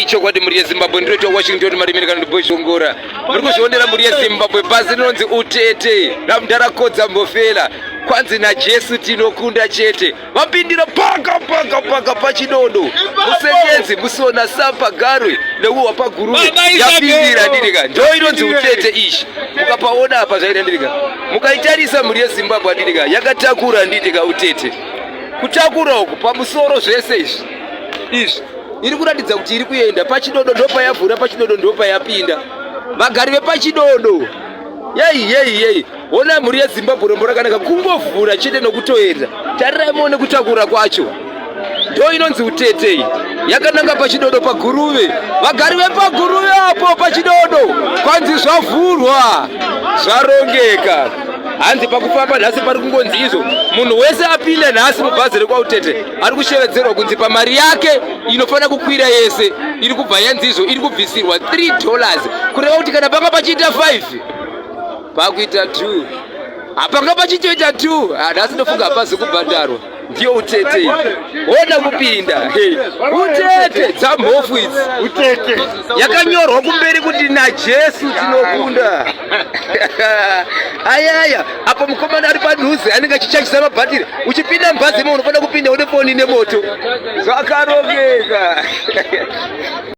Ichokwadi mhuri yeZimbabwe, ndinoitwa Washington Marimiri kana ndibozhongora. Muri kuzvionera mhuri yeZimbabwe, bhazi rinonzi Utete ramudhara Mhofela. Kwanzi naJesu tinokunda chete. Vapindira paka paka paka pachidodo. Musekenzi musona sampa garwe neuwa paguruve yapindira ndirika. Ndo inonzi Utete ishi. Mukapaona apa zvaita ndirika. Mukaitarisa mhuri yeZimbabwe ndirika yakatakura ndirika Utete. Kutakura uku pamusoro zvese izvi. Izvi iri kuratidza kuti iri kuenda pachidodo ndopayavhura, pachidodo ndopayapinda. Vagari vepachidodo, yei yei yei, hona mhuri yeZimbabwe, rombo rakanaka kungovhura chete nokutoenda. Tarirai muone kutakura kwacho. Ndo inonzi Utete, yakananga pachidodo paGuruve. Vagari vepaGuruve apo pachidodo, kwanzi zvavhurwa, zvarongeka. Hanzi pakufamba nhasi pari kungonzi izvo munhu wese apinda nhasi mubhazi rekwaUtete ari kushevedzerwa kunzi pamari yake inofanira kukwira yese iri kubva yanzi izvo iri kubvisirwa $3, kureva kuti kana panga pachiita 5 pakuita 2, hapanga pachitoita 2. Nhasi ndofunga hapazi kubhadharwa. Ndiyo Utete iyi, ona kupinda. Hey, Utete dzamhofu idzi. Utete yakanyorwa kumberi kuti naJesu tinokunda. Ayaya, apo mukomana ari padhuze anenge achichachisa mabhatiri. Uchipinda mubhazi imo unofanira kupinda une foni nemoto, zvakarongeka.